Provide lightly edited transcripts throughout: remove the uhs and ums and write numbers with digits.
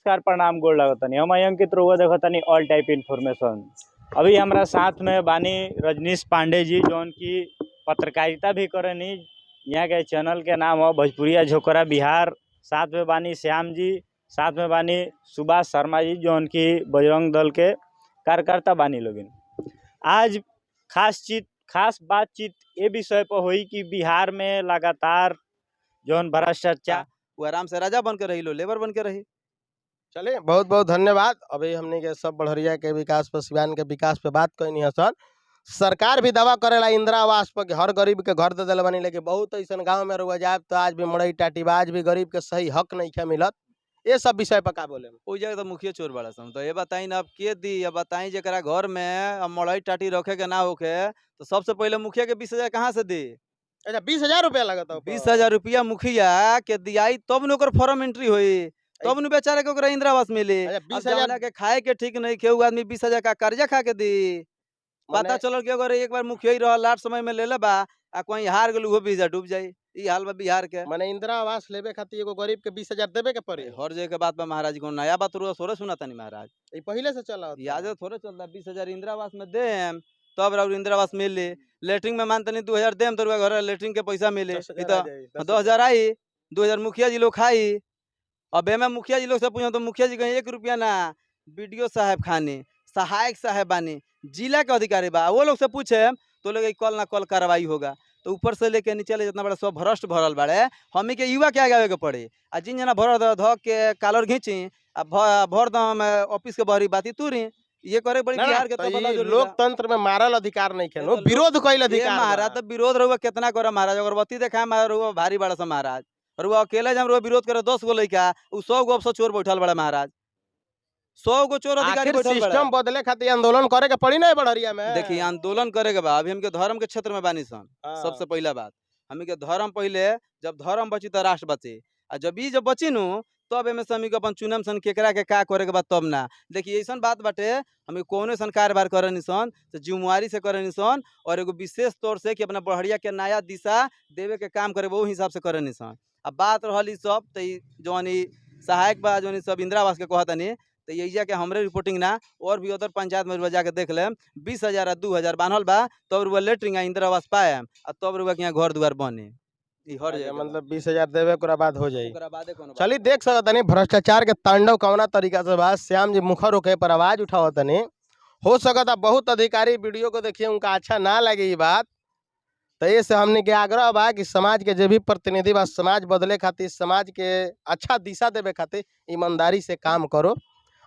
नमस्कार, प्रणाम, गोड़ लागतनी। हम अंकित, रउआ देखतानी ऑल टाइप इन्फॉर्मेशन। अभी हमरा साथ में बानी रजनीश पांडे जी, जौन की पत्रकारिता भी करेनी। यहाँ के चैनल के नाम है भोजपुरिया झोकरा बिहार। साथ में बानी श्याम जी, साथ में बानी सुभाष शर्मा जी, जौन की बजरंग दल के कार्यकर्ता बानी लोगिन। आज खास चीज, खास बातचीत ये विषय पर होई कि बिहार में लगातार जौन भ्रष्टाचार वो आराम से राजा बन के रही लो, लेबर बन के रही। चलिए, बहुत बहुत धन्यवाद। अभी हमने के सब बढ़रिया के विकास पर, सिवान के विकास पे बात कैनी है सर। सरकार भी दावा करेला इंदिरा आवास पर कि हर गरीब के घर दे दिल बनी, लेकिन बहुत ऐसा गांव में रुआ जाए तो आज भी मड़ई टाटी बा, आज भी गरीब के सही हक नहीं खे मिलत। ये सब विषय पर का बोले? ओइ जगह तो मुखिया चोर बड़ा सन। तो ये बताई ना, अब के दी? अब बताई, जरा घर में अब मड़ई टाटी रखे के ना होखे तो सबसे पहले मुखिया के 20,000 कहाँ से दी? अच्छा, 20,000 रुपया लगता? 20,000 रुपया मुखिया के दियाई तब न ओकर फॉर्म एंट्री होई, तब न बेचारे के ओकरा इंदिरा आवास मिली। अच्छा, अब 20,000 जौना के खाए के ठीक नहीं खे, उ आदमी 20,000 का कर्जा खा के दी? पता चलल कि अगर एक बार मुखिया ही रहल, लास्ट समय में लेले बा आ कहीं हार गेल, उहो 20,000 डूब जाई। ई हाल बा बिहार के। माने इंदिरा आवास लेवे खातिर एगो गरीब के 20,000 देवे के पड़ी? हर जगह के बात बा महाराज, कोनो नया बात रुआ थोड़े सुना तनी महाराज। ई पहले से चला? ई आज थोड़े चलता। 20,000 इंदिरा आवास में देम तब राउर इंदिरा आवास मिली। लेटरिन में मानतनी 2,000 देम तो घर लेटरिन के पैसा मिले। ई तो 10,000 आई, 2,000 मुखिया जी लोग खाई। अब एमे मुखिया जी लोग से पूछो तो मुखिया जी कहीं 1 रुपया ना। बीडीओ साहब खानी, सहायक साहब बानी, जिला के अधिकारी बा, वो लोग से पूछे तो लोग कल ना कल कार्रवाई होगा। तो ऊपर से लेके नीचे ले जितना बड़ा सब भ्रष्ट भरल बाड़े। हमी के युवा के आगे आवे के पड़ी आ जिन जना भर धो के कालर घींची आ भर दम ऑफिस के बहरी बाती तूरी, ये करे बड़ी बिहार के। तो बदलाव जरूरी बा। लोकतंत्र में मारल अधिकार नहीं ये खेलो, तो विरोध कैल ये अधिकार बा। महाराज, तो विरोध रहुआ कितना करे महाराज? अगरबत्ती देखाए महाराज, रहुआ भारी बड़ा सा महाराज। रहुआ अकेले जब रहुआ विरोध करे 10 गो लइका, उ 100 गो अफसर चोर बैठल बड़ा महाराज, 100 गो चोर अधिकारी आखिर बैठल बड़ा। सिस्टम बदले खातिर आंदोलन करे के पड़ी ना बढ़रिया में? देखिए, आंदोलन करे के बा। अभी हमके धर्म के क्षेत्र में बानी सन। सबसे पहला बात, हमी के धर्म पहले। जब धर्म बची तो राष्ट्र बची आ जब ई जब बची नु तब एमे से हमी के अपन चुनम सन केकरा के का करे के बाद तब ना। देखिए, ऐसन बात बाटे, हमी कौनो सन कारबार करे सन तो जिम्मेवारी से करे सन और एगो विशेष तौर से कि अपना बढ़िया के नया दिशा देवे के काम करे, वो हिसाब से करे सन। अब बात रहल ई सब तो ई जौन ई सहायक बा, जौन ई सब इंदिरा आवास के कहतनी, तो एइजा के हमरे रिपोर्टिंग ना, और भी अदर पंचायत में रुआ जाके देख लेम, 20,000 आ 2,000 बान्हल बा तब रुआ लेटरिन आ इंदिरा आवास पाएम आ तब रुआ के यहाँ घर दुआर बने। ई हर अच्छा, जगह के बा। मतलब 20,000 देवे ओकरा बाद हो जाई? ओकरा बादे कोनो बात। चलिए, देख सकत भ्रष्टाचार के तांडव कवना तरीका से बा। श्याम जी मुखर होके पर आवाज उठावतनी। हो सकता बहुत अधिकारी वीडियो को देखिए, उनका अच्छा ना लगे ये बात। तो ये से हमने के आग्रह बा कि समाज के जो भी प्रतिनिधि बा, समाज बदले खातिर, समाज के अच्छा दिशा देवे खातिर ईमानदारी से काम करो।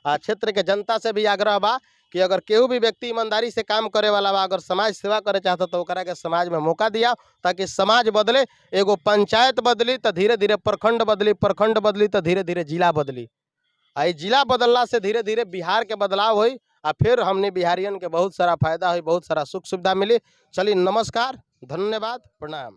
आ क्षेत्र के जनता से भी आग्रह बा कि अगर केहू भी व्यक्ति ईमानदारी से काम करे वाला बा, अगर समाज सेवा करे चाहता, तो ओकरा के समाज में मौका दिया ताकि समाज बदले। एगो पंचायत बदली तो धीरे धीरे प्रखंड बदली, प्रखंड बदली तो धीरे धीरे जिला बदली आ ई जिला बदलला से धीरे धीरे बिहार के बदलाव होई आ फिर हमने बिहारियन के बहुत सारा फायदा होई, बहुत सारा सुख सुविधा मिली। चलिए, नमस्कार, धन्यवाद, प्रणाम।